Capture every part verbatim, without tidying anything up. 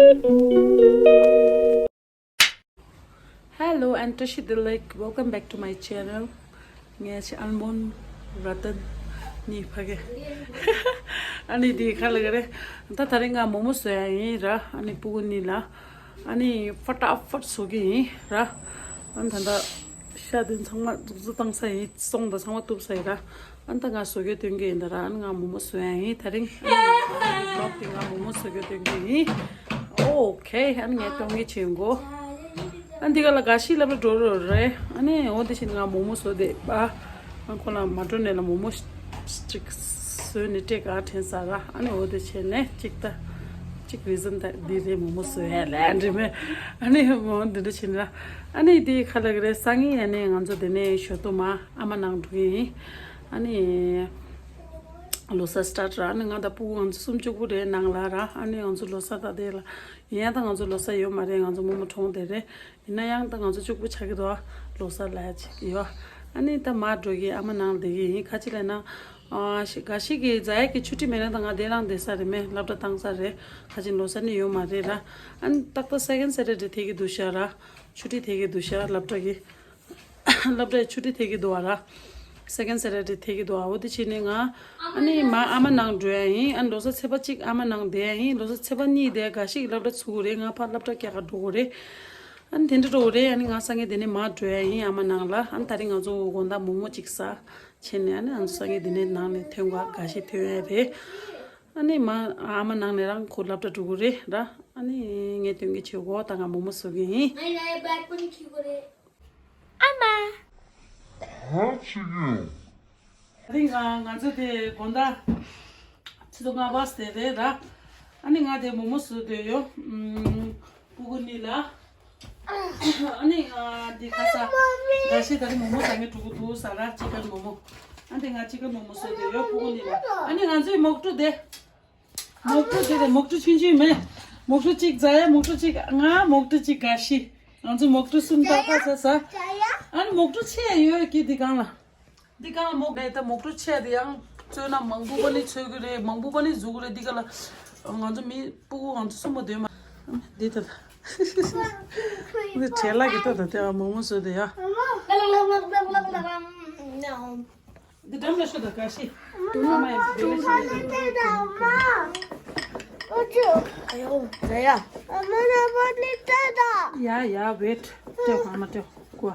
Hello and བཀྲ་ཤིས་བདེ་ལེགས། Welcome back to my channel. ངས་ཆེ་ཨལ་མོན་ར་ཏན་ནི་ཕ་གི། ཨ་ནི་དེ་ག་ལ་ག་རེ། ད་ད་རིང་ང་མོག་མོག་བཟོ་ཡ་ཡིན་ར། ཨ་ནི་སྤུ་གུ་གཉིས་ལ། ཨ་ནི་ཕ་ཏག་ཕ་ཏག་བཟོ་གི་ཡིན་ར། ཨ་ནི་ད་ལྟ་ཤ་དེ་ཚང་མ་འཛུགས་འཛུགས་བཏང་ས་ཡིན། སོང་ད་ཚང་མ་གཏུབ་ས་ཡིན་ར། ཨ་ནི་ད་ང་བཟོ་གི་སྟོན་གི་ཡིན་ད་ར། ཨ་ནི་ང་མོག་མོག་བཟོ་ཡ་ཡིན། ད་རིང་ཨ་ནི་ང་མོག་མོག་བཟོ་གི་སྟོན་གི་ཡིན། ཨོ་ཁེ། ཨ་ནི་ངས་སྟོན་གི་བྱེད་གོ། ཨ་འདི་ག་ལ་ག་ཤི་ལབ་ལ་འགྲོ་རོགས་རེད། ཨ་ནི་འོ་དེ་བཞིན་ང་མོག་མོག་བཟོ་དེ་པ། ཨ་ཁོ་ལ་མ་འགྲོ་ནས་ལ་མོག་མོག་ཅིག་བཟོས་ནས་སྤྲད་ག་དྲན་ས་ར། ཨ་ནི་འོ་དེ་བྱས་ནས་ཅིག་ད་ཅིག་རི་ཟན་ད་འདི་རེད། མོག་མོག་བཟོ་ཡ་ལ་འདྲི་མེད། ཨ་ནི་མོག་འདི་འདྲ་བྱས་ནས་ར། ཨ་ནི་དེ་ག་ལ་ག་རེད། སང་ཉིན་ཨ་ནི་ང་ཚོ་དེ་ནས་ཞོ་ཏོ་མ་ཨ་མ་ནང་འགྲོ་གི་ཡིན། ཨ་ནི་ལོ་གསར་སི་ཊར་ར། ཨ་ནི་ང་དང་སྤུ་གུ་ང་ཚོ་སུམ་ཅུ་དགུ་རེད་ནང་ལ་ར། ཨ་ནི་ང་ཚོ་ལོ་གསར་ད་དེ་ལ། ཡིན་ཡང་ད་ང་ཚོ་ལོ་གསར་ཡོད་མ་རེད། ང་ཚོ་རྨོ་མོ་གྲོངས་དེ་རེད། ཡིན་ན་ཡང་ད་ང་ཚོ་གཅིག་པུ་ཆགས་ཀྱི་འདུག་ལོ་གསར་ལ་ཅིག་ཡོད། ཨ་ནི་ད་མ་འགྲོ་གི་ཨ་མ་ནང་བསྡད་ཀྱི་ཡིན། ག་ཅི་ལབ་ན། ཨ་ཤི་ག་ཤི་གི་ཛ་ཡ་གི་ཆུ་ཊི་མེད་ན་ད་ང་དེ་རང་བསྡད་ས་རེད། མེད་སློབ་གྲྭ་བཏང་ས་རེད། ཁ་ཅིག་ལོ་གསར་ནི་ཡོད་མ་རེད་ར། ཨ་ནི་ཏག་ཏག་སེ་ཀེན་ཌ་སེ་ཊར་ཌེ་ཐེ་གི་འདུག་ཤག་ར། ཆུ་ཊི་ཐེ་གི་འདུག་ཤག་སློབ་གྲྭ་གི། སློབ་གྲྭའི་ཆུ་ཊི་ཐེ་གི་འདུག་བ་ར། སེ་ཀེན་ཌ་སེ་ཊར་ཌེ་ཐེ་གི་འདུག་བ། འོ་དེ་བྱས་ནས་ང་ཨ་ནི་མ་ཨ་མ་ནང་འགྲོ་ཡ་ཡིན། ཨ་ནི་ལོ་གསར་ཚེས་པ་གཅིག་ཨ་མ་ནང་བསྡད་ཡ་ཡིན། ལོ་གསར་ཚེས་པ་གཉིས་དེ་ག་ཤི་གི་སློབ་གྲྭ་ཚུགས་དགོས་རེད། ང་ཕར་སློབ་གྲྭ་རྒྱག་ག་འགྲོ་དགོས་རེད། ཨ་ནི་དེ་འདྲ་འགྲོ་དགོས་རེད། ཨ་ནི་ང་སང་ཉིན་དེ་ནས་མ་འགྲོ་ཡ་ཡིན་ཨ་མ་ནང་ལ། ཨ་ནི་ད་རིང་ང་ཚོ་དགོང་དག་མོག་མོག་ཅིག་ཟ་བྱས་ནས། ཨ་ནི་ང་ཚོ་སང་ཉིན་དེ་ནས་ནང་ནས་ཐོན་ག་ག་ཤི་ཐོན་ཡ་རེད། ཨ་ནི་མ་ཨ་མ་ནང་ནས་རང་ཁོ་སློབ་གྲྭ་འགྲོ་དགོས་རེད་ར། ཨ་ནི་ངས་སྟོན་གི་བྱེད་གོ། ད་ང་མོག་མོག་བཟོ་གི་ཡིན། ཨ་མ། ག་བྱེད་ཀྱི་ཡོད། ཨ་ནི་ང་ང་ཚོ་དེ་དགོང་དག་ཆུ་ཚོད་ལྔ་པ་དེ་རེད་ར། ཨ་ནི་ང་དེ་མོག་མོག་བཟོ་འདོད་ཡོད། ཨུམ། སྤུ་གུ་གཉིས་ལ། ཨ་ནི་ང་དེ་ཁ་ས་ག་ཤི་ད་རིང་མོག་མོག་ཟ་མཁན་འགྲོ་གི་འདུག་ཟ་ར། ཅི་ཀན་མོག་མོག་ཨ་དེ་ང་ཅི་ཀན་མོག་མོག་བཟོ་འདོད་ཡོད་སྤུ་གུ་གཉིས་ལ། ཨ་ནི་ང་ཚོའི་མོག་ཀྲུ་དེ། མོག་ཀྲུ་དེ་རེད། མོག་ཀྲུ་ཆུང་ཆུང་མེད། མོག་ཀྲུ་གཅིག་ཛ་ཡ། མོག་ཀྲུ་གཅིག་ང་། མོག་ཀྲུ་གཅིག་ག་ཤི། ང་ཚོ་མོག་ཀྲུ་གསུམ་ཏག་ཏག་ཟ་ཟ། ཨ་ནི་མོག་ཀྲུ་ཆེ་ཡ་ཡོད་ཀི་འདི་སྒང་ལ། འདི་སྒང་ལ་མོག་མེད། ད་མོག་ཀྲུ་ཆེ་ཡ་དེ་ཡང་བཙོས་ན་མང་པོ་པ་ནི་འཚོལ་གི་རེད། མང་པོ་པ་ནི་བཟོ་གི་རེད། འདི་སྒང་ལ་ང་ཚོ་མི་སྤུ་གུ་ང་ཚོ་གསུམ་པོ་སྡོད་མ། འདི་ད་ད་འདི་བྲེལ་ལ་གི་ད་ད་དེ་མོག་མོག་བཟོས་དེ་ཡ། འདི་འགྲམ་ལ་ཤོག་ད་ག་ཤི། དུ་ནམ་ཡང་དེ་ལ་ཤི། ཡ་ཡ་ཝེཊ། ཏེ་ཨ་མ་ཏེ་ཀོ།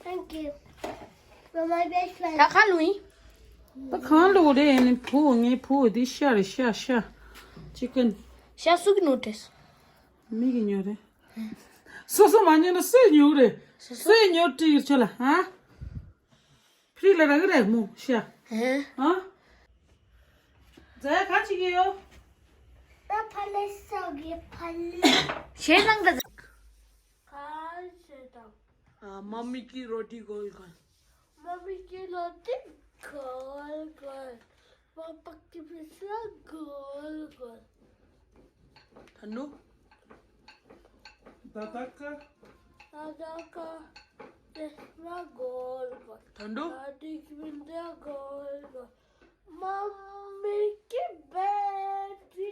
Thank you. You're my best friend. ད་གང་ལུག་ཡིན། ད་གང་ལུག་རེད། ནི་བུ་ངའི་བུ་འདི་ཤ་རེད། ཤ་ཤ། ཅི་ཀན། ཤ་སུ་གི་ཉོ་དྲེས། མི་གི་ཉོ་རེད། སོ་སོ་མ་ཉོས་ན་སུས་ཉོ་རེད། སོ་སོ། སུས་ཉོ་དྲི་ཡིར་ཆོ་ལ་ཧ། ཕི་ལ་ར་གི་རེད་མོ་ཤ། ཧེ། ཧ། ཛ་ཡ་ག་ཅི་གི་ཡོ། ད་ཕ་ལེ་སོ་གི་ཕ་ལེ། ཤེས་ནང་ད། ག་ཤེས་དང་། ཨ། मम्मी की रोटी गोल गोल। मम्मी की रोटी गोल गोल। पापा की पिज़्ज़ा गोल गोल। ठंडू। दादा का। दादा का चश्मा गोल गोल। ठंडू। दादी की बिंदिया गोल गोल। मम्मी की बेटी।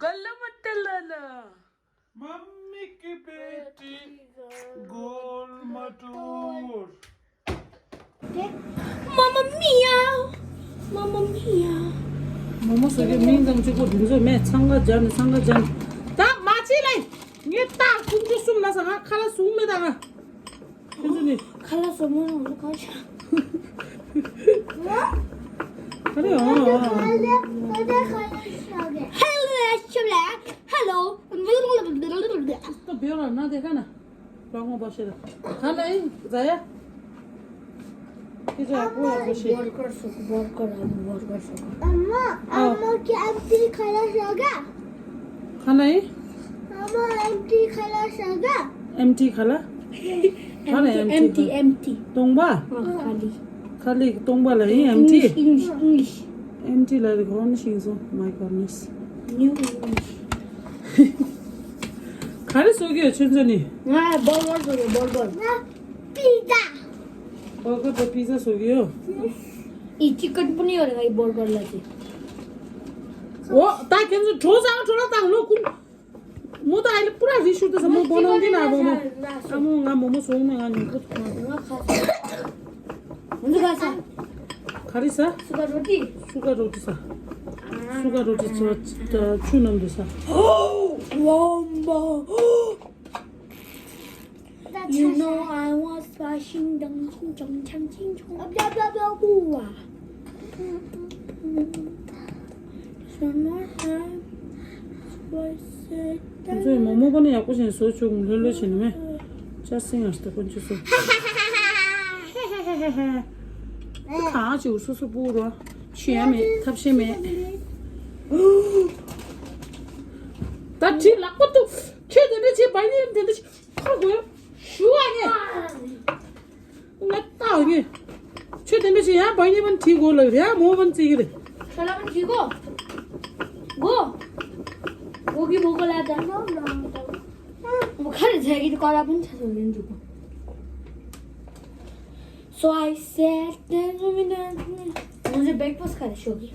गला मत लगा। मम्मी की बेटी गोल Mataur. Mamma mia! Mamma mia! མོག་མོག་བཟོ་རྒྱུ་མིང་ཙམ་གཅིག་པོ་འདི་ཚོ་མེད། འཚང་ཁ་སྦྱར་ནས་འཚང་ཁ་སྦྱར་ནས། ད་མ་བྱེད་ལེ། ངས་ད་ཁུང་ཁྲུ་གསུམ་ལ་ས་ང་ཁ་ལག་བཟུང་མེད་ད་ང་། ཁྱོད་ཚོ་ནི། ཁ་ལག་བཟོ་མོ་ནང་ལ་ཁ་ཤ། ཨ་རེ་ཨ་ཨ། Hello, hello. ད་བེའུ་ར་ན་དེ་ག་ན། རང་ངོ་པ་ཤེས་ར། ག་ན་ཡིན་ཛ་ཡ། ཁྱེད་ཚོ་ཡག་པོ་ཡག་པོ་ཤེས། བར་གར་སོགས་བར་གར་ཨ་མ་བར་གར་སོགས། ཨ་མ། ཨ་མ་གི་ཨེམ་ཊི་ཁ་ལག་ཤ་ག་ག་ན་ཡིན། ཨ་མ་ཨེམ་ཊི་ཁ་ལག་ཤ་ག་ཨེམ་ཊི་ཁ་ལག་ག་ན་ཨེམ་ཊི། ཨེམ་ཊི། ཨེམ་ཊི། སྟོང་པ། ཨ། ཁ་ལི། ཁ་ལི་སྟོང་པ་ལ་ཡིན་ཨེམ་ཊི། English, English, English. ཨེམ་ཊི་ལ་རི་གོ་ནི་ཤིང་སོང་། My goodness. New English. ག་རེ་བཟོ་གི་ཡོད་ཁྱོད་ཚོ་ནི། ང་བར་གར་བཟོ་གི་བར་གར། ང་པི་ཛ། བར་གར་དང་པི་ཛ་བཟོ་གི་ཡོད། ཨི་ཅི་ཀན་པུ་ནི་ཡོད་རེད་ང་ཡི་བར་གར་ལ་ཅི། འོ་ད་ཁྱེད་ཚོ་གྲོ་ཚང་གྲོ་ལ་དང་ལོ་ཀུན། མོ་ད་ཨ་ལེ་པུ་ར་རི་ཤུར་དུ་ས་མོ་བོ་ནང་འདི་ན་བོ་མོ། ཨ་མོ་ང་མོ་མོ་སོང་ནས་ང་ཉོ་གོ་ཐུག་ང་ཁ་ས། འདི་ཁ་ས། ག་རེ་ས། སུ་ག་རོ་ཏི། སུ་ག་རོ་ཏི་ས། སུ་ག་རོ་ཏི་ཆུ་ཆུ་ནང་དུ་ས། ཝོ་མོ། You know I was flashing down, chong chong ching chong, blah blah blah blah. So no time was said. ཁོང་ཚོས་མོག་མོག་པ་ནི་ཡག་པོ་བྱས་བཟོ་བཅུག་ལྷོད་ལྷོད་བྱས་ནི་མེད། ཅ་སེང་ཨ་སྟེ་ཀུན་ཅི་སོ། གང་ཅིག་སོ་སོ་སྤུ་རོ། ཆུ་ཡ་མེད་ཐབས་ཤེས་མེད། ད་བྲིས་ལག་པ་ཏུ། ཁྱོད་དེ་འདྲ་བྱེད་བ་ཡིན་དེ་འདྲ་བྱེད། ཁ་དགོས། ཞུ་བ་ངས། ང་ལྟ་བ་ངས། ཁྱོད་དེ་འདྲ་བྱེད་ཡང་བ་ཡིན་པ་བྲིས་དགོས་ལབ་ཡང་མོ་བ་བརྩི་གི་རེད། ཁ་ལ་བ་བྲིས་གོ། གོ། གོ་གི་མོ་གོ་ལ་ད། མོ་ཁ་རེ་ཟ་གི་དུ་ཀ་ལ་བུན་ཚ་སོ་ལེན་འཇུག་གོ། So I said, then we don't. ང་ཚོ་བྷེག་ཕ་སི་ག་རེ་ཞོགས་ཀྱི།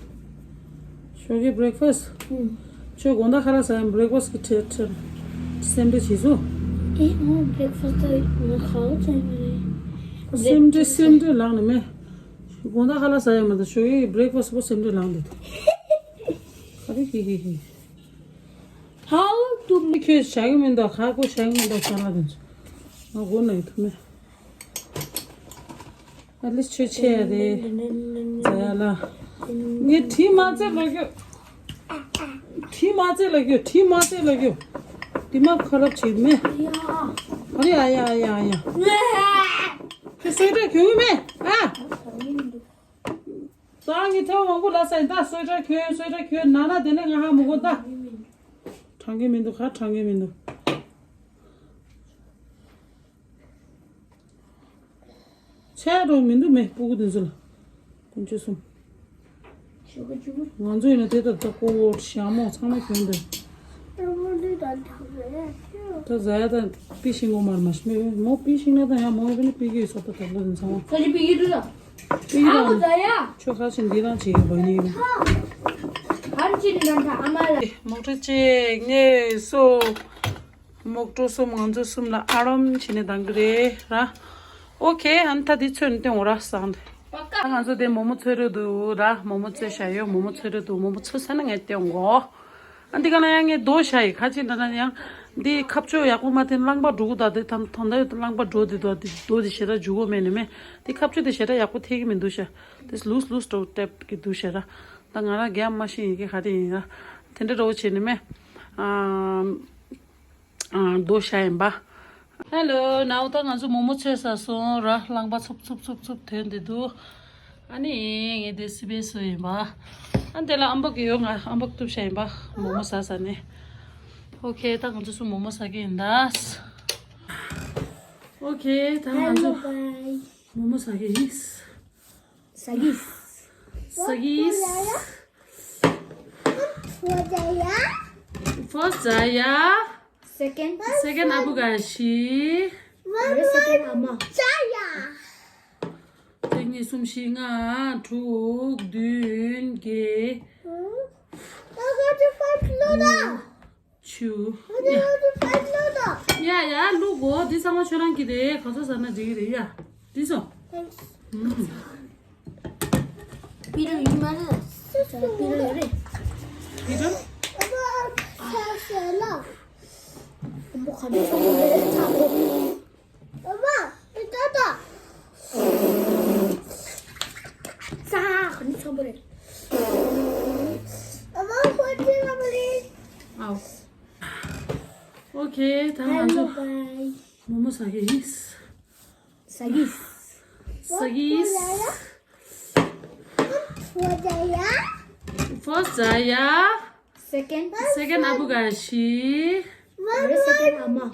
ཞོགས་ཀྱི་བྷེག་ཕ་སི། ཨུམ། ཁྱོད་དགོང་དག་ཁ་ལག་ཟ་ཡང་བྷེག་ཕ་སི་གི་ཁྲེ་ཁྲེ་སེམས་ཁྲལ་བྱེད་སོ། ཨེ་ང་བྷེག་ཕ་སི་ང་ཁ་ལག་ཟ་ཡང་མ་རེད། སེམས་ཁྲལ་སེམས་ཁྲལ་ལངས་ནས་མེད། དགོང་དག་ཁ་ལག་ཟ་ཡང་མ་ད་ཞོགས་ཀྱི་བྷེག་ཕ་སི་པོ་སེམས་ཁྲལ་ལངས་འདུག་ག་རེ་ཧི་ཧི་ཧི། How to make. ཁྱོད་བྱ་གི་མི་འདུག་ཁ་ཁོ་བྱ་གི་མི་འདུག་ཁ་ལག་དེ་ཚོ་ང་དགོས་ན་ཡི་ཐུབ་མེད། ཨ་ལེ་ཆོས་ཆེ་རེད། ཛ་ཡ་ལ། ངས་བྲིས་མ་ཚད་ལ་རྒྱུ། བྲིས་མ་ཚད་ལ་རྒྱུ་བྲིས་མ་ཚད་ལ་རྒྱུ། དེ་མ་ཁ་རབ་བྱེད་མེད། ཨ་རེ་ཨ་ཡ་ཨ་ཡ་ཨ་ཡ། ཁྱོད་སོས་དྲ་གྱོན་གི་མེད་ཨ། ད་ངས་ཐེངས་མང་པོ་ལ་ས་ཡིན་ད་སོས་དྲ་གྱོན་སོས་དྲ་གྱོན་ན་ན་དེ་ནས་ང་ཧ་མི་གོ་ད། དྲང་གི་མི་འདུག་ཁ་དྲང་གི་མི་འདུག་ཆད་རོགས་མི་འདུག་མེད་སྤུ་གུ་དེ་ཚོ་ལ། དཀོན་མཆོག་གསུམ། ང་ཚོ་ཡིན་ན་དེ་ལྟར་ད་ཀོ་བོ་ཞྭ་མོ་ཚང་མ་གྱོན་འདུག་ད་ཟ་ཡ་ད་པི་ཤིང་ངོ་མར་མ་ཤི་མོ་པི་ཤིང་ན་ད་ཡང་མོ་ཡིན་པི་གི་སོ་ད་ད་ལོ་ཚང་མ། ཁ་ཅིག་པི་གི་འདུག་ད། པི་གི་ཨ་ད་ཟ་ཡ། ཆོ་ཁ་ཤིང་འདི་རང་བྱེད་ཡོད་པ་ཡིན། ཧར་ཅི་ནི་ད་ད་ཨ་མ་ལ། མོག་ཁྲི་ཅེ་ངེ་སོ། མོག་ཀྲོ་གསུམ་ང་ཚོ་གསུམ་ལ་ཨ་རོམ་བྱས་ནས་འདང་གི་རེད་ར། ཨོ་ཁེ་ཨ་ནི་ད་འདི་ཚོས་ནི་སྟོན་འོ་ར་སང་དེ། ད་ང་ཚོ་དེ་མོ་མོ་ཚོས་རེད་འདུག་ར་མོ་མོ་ཚོས་བྱ་ཡོད་མོ་མོ་ཚོས་རེད་འདུག་མོ་མོ་ཚོས་ས་ན་ངས་སྟོན་གོ། ཨ་འདི་ག་ལ་ཡང་ངས་རྡོ་བྱ་ཡི་ཁ་ཅིག་འདྲ་ན་ཡང་། འདི་ཁ་བཅོས་ཡག་པོ་མ་ཐེན་རླངས་པ་འགྲོ་གི་ད་དེ་ཐམ་ཐོན་ད་ཡོད་རླངས་པ་འགྲོ་དེ་འདུག་དེ་རྡོ་དེ་ཞེ་དྲག་འཇུ་གོ་མེད་ནི་མེད། དེ་ཁ་བཅོས་དེ་ཞེ་དྲག་ཡག་པོ་ཐེ་གི་མི་འདུག་ཤ། དེ་ལུས་ལུས་འགྲོ་ཏེབ་གི་འདུག་ཤ་ར། ད་ང་རང་རྒྱ་མ་ཤེས་ཡི་གེ་ག་དེ་ཡིན་ར། དེ་འདྲ་འགྲོ་བྱེད་ནི་མེད། ཨ། རྡོ་ཤ་ཡིན་པ། ཧེ་ལོ་ནའུ་ད་ང་ཚོ་མོ་མོ་ཚོས་ས་སོང་ར་རླངས་པ་འཚུབ་འཚུབ་འཚུབ་འཚུབ་ཐོན་འདི་འདུག་ཨ་ནི་ངས་དེ་སི་པེ་སོ་ཡིན་པ། ཨ་དེ་ལ་ཨམ་པག་ཡོད་ང་ཨམ་པག་གཏུབ་ཤ་ཡིན་པ་མོ་མོ་ཟ་ཟ་ནས། ཨོ་ཁེ་ད་ང་ཚོ་སུ་མོ་མོ་ཟ་གི་ཡིན་ད། ཨོ་ཁེ་ད་ང་ཚོ་མོ་མོ་ཟ་གི་ཡིན། Sagis. Sagis. First Jaya. First Jaya. Second. Second Abugashi. Second Ama. Jaya. ཐེག་གཉིས་གསུམ་བཞི་ལྔ་དྲུག་བདུན་བརྒྱད། ཆུ། ཡ་ཡ་བླུག་གོ་འདི་ཚང་མ་ཁྱོད་རང་གི་རེད། ག་ཚོད་ཟ་ན་འགྲིག་གི་རེད་ཡ། འདི་སོ། པི་ར་ཡིན་མ་རེད། པི་ར་རེད། པི་ར། ཨོ་ཁེ་ད་ང་ཚོ་མོ་མོ་ཟ་གི་ཡིན། Sagis. Sagis. First Jaya. Second. Second Abugashi. Second Ama.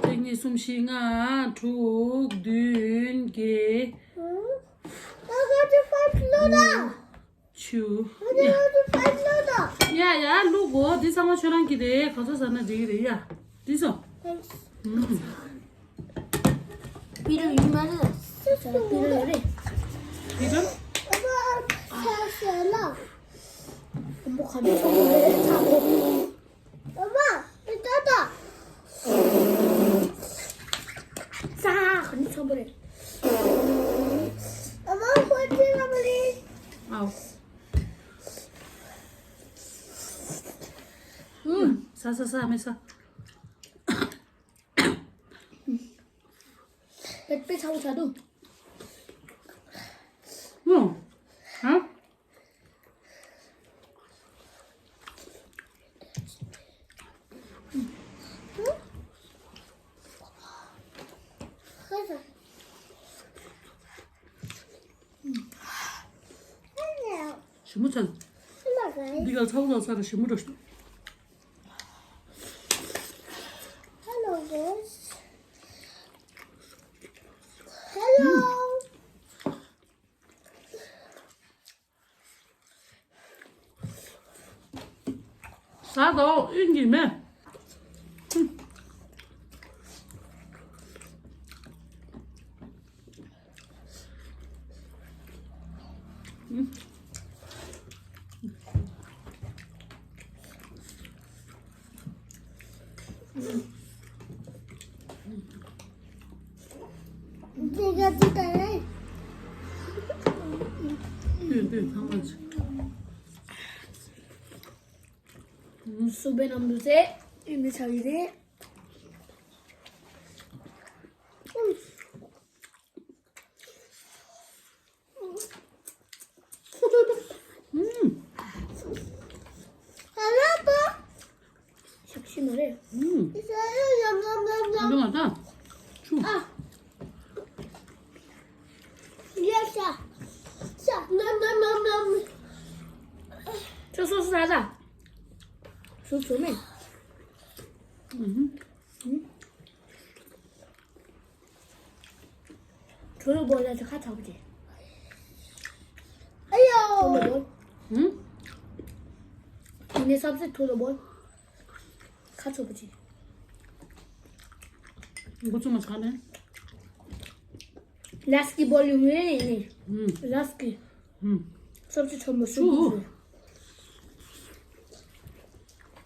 ཐེག་གཉིས་གསུམ་བཞི་ལྔ་དྲུག་བདུན་བརྒྱད། ཆུ། ཡ་ཡ་བླུག་གོ་འདི་ཚང་མ་ཁྱོད་རང་གི་རེད། ག་ཚོད་ཟ་ན་འགྲིག་གི་རེད་ཡ། འདི་སོ། པི་ར་ཡིན་མ་རེད། པི་ར་རེད། པི་ར། ག་ནས་ཚོང་པ་རེད་ཚ་པོ། ཨ་མ། ཨེ་ཏོ་ཏོ། ཙ། ག་ནས་ཚོང་པ་རེད། ཨ་མ། ཁོ་ཚོས་ལབ་པ་རེད། ཨའོ། ཨུམ། ས་ས་ས་མེ་ས། དཔེ་དཔེ་ཚ་བོ་ཚ་འདུག་ཨུམ། ཧ། ཞིམ་མོ་ཚ། འདི་ག་ཚ་བོ་ལ་ཚ་ར་ཞིམ་མོ་འགྲོ། Hello, guys. Hello. ཟ་དང་དབྱིན་གྱི་མེ། འདི་ག་འདི་ད་རེད། འདི་འདི་ཚང་མ་ཅིག་སུ་བའི་ནང་དུ་ཚེ་ཡིན་ནི་ཆགས་ཀྱི་རེད། ཤག་ཤི་མ་རེད། ཨ། ཆུ་སོ་སོ་ད། སུ་བྱུང་མེད། ཁྲོ་རུ་བོ་ལ་ཅི་ཁ་ཚ་བོ་ཅི། ཨ་ཡོ། ཁྲོ་རུ་བོ། ཧུམ། ཁྱེད་ནས་སབ་སེ་ཁྲོ་རུ་བོ། ཁ་ཚ་བོ་ཅི། འགོ་ཚུགས་མ་ཚར་ནས། ལས་ཀྱི་བོ་ལུ་མེ་ནི། ཧུམ། ལས་ཀྱི། ཧུམ། སབ་སེ་ཆོམ་པོ་ཆུ། ཆུ།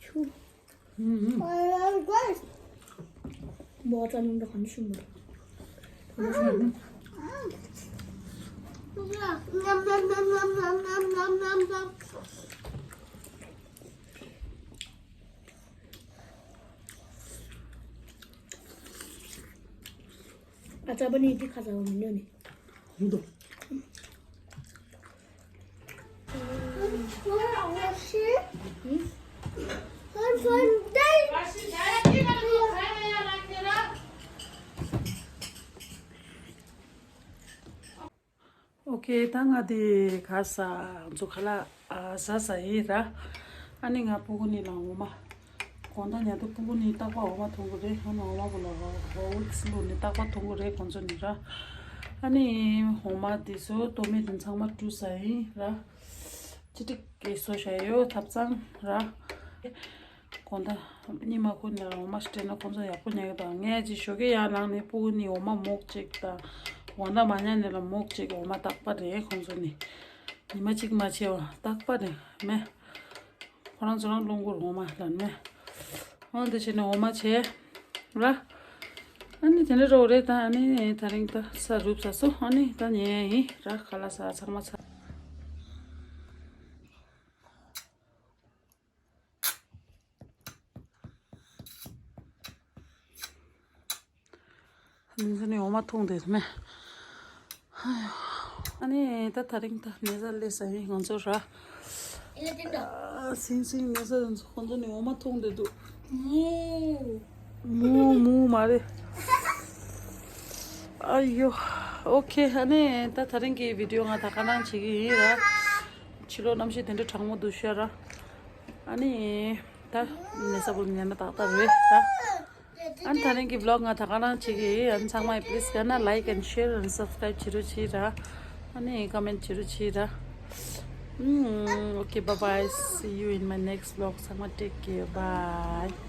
ཆུ། ཧུམ་ཧུམ། བོ་ཙ་ནང་དུ་གང་ཤུམ་པོ། ཨ་ཙ་པ་ནི་འདི་ཁ་ཚ་བ་མི་ཉོ་ནི། འདུག་ཨོ་ཁེ། ད་ང་དེ་ག་ས་ཚོ་ཁ་ལག་ཨ་ཟ་ཟ་ཡིན་ར། ཨ་ནི་ང་སྤུ་གུ་གཉིས་ལ་འོ་མ། དགོང་དག་ཉལ་དུས་སྤུ་གུ་གཉིས་རྟག་པར་འོ་མ་འཐུང་གི་རེད། ཨ་ནི་འོ་མ་བུ་ལ་ཧོར་ལིག་སི་བླུགས་ནས་རྟག་པར་འཐུང་གི་རེད་ཁོང་ཚོ་ནི་ར། ཨ་ནི་འོ་མ་དེ་ཚོ་ལྟོ་མེད་དེ་ཚང་མ་བཀྲུས་ཟ་ཡིན་ར། ཅི་ཏིག་གེ་བཟོ་བྱས་ཡོད་ཐབ་ཚང་ར། དགོང་དག་གཉིད་མ་ཁུག་ནས་འོ་མ་སྤྲད་ན་ཁོང་ཚོ་ཡག་པོ་ཉལ་གི་འདུག་ངས་ཅིག་ཞོགས་ཀས་ཡར་ལངས་ནས་སྤུ་གུ་གཉིས་འོ་མ་མོག་ཅིག་དང་། དགོང་དག་མ་ཉལ་ནས་ལ་མོག་ཅིག་འོ་མ་རྟག་པར་རེད་ཁོང་ཚོ་ནི། ཉི་མ་གཅིག་མ་བྱས་པ་རྟག་པར་རེད་མེ། ཁོ་རང་ཚོ་རང་རླུང་སྒོར་འོ་མ་ལ་མེ། འོ་འདི་བྱས་ནས་འོ་མ་བྱས་ར། ཨ་ནི་དེ་འདྲ་རོ་རེད་ད། ཨ་ནི་ད་རིང་ད་ས་རུབ་ས་སོ། ཨ་ནི་ད་ཉལ་ཡིན་ར། ཁ་ལག་ཟ་ཚང་མ་ཚར། ང་ཚོ་ནི་འོ་མ་འཐུང་བསྡད་མེད། ཨ་ནི་ད་ད་རིང་ད་མེ་བཟའ་སླེབས་ས་ཡིན་ང་ཚོ་ར། ཨ་སིང་སིང་མེ་བཟའ་ཚོ་ཁོང་ཚོ་ནི་འོ་མ་འཐུང་བསྡད་འདུག་མུ་མུ་མུ་མ་རེད། ཨ་ཡོ། ཨོ་ཁེ། ཨ་ནི་ད་ད་རིང་གི་བི་ཌི་ཡོ་ང་ད་ག་རང་བྱེད་ཀྱི་ཡིན་ར། ཕྱི་ལོགས་གནམ་གཤིས་དེ་འདྲ་གྲང་མོ་འདུག་ཤག་ར། ཨ་ནི་ད་མེ་བཟའ་བུ་ཉལ་ན་ཏག་ཏག་རེད་ད། ཨ་ནི་ད་རིང་གི་བི་ལོག་ང་ད་ག་རང་བྱེད་ཀྱི་ཡིན། ཨ་ནི་ཚང་མས་པི་ལི་སི་དགའ་ན་ལའིཀ་ཨེན་ཤེར་ཨེན་སབ་སི་ཀ་རའིབ་བྱེད་རོགས་བྱེད་ར། ཨ་ནི་ཀོ་མེན་ཊི་བྱེད་རོགས་བྱེད་ར། ཨུམ། Okay, bye bye. See you in my next vlog. ཚང་མ་take care. Bye.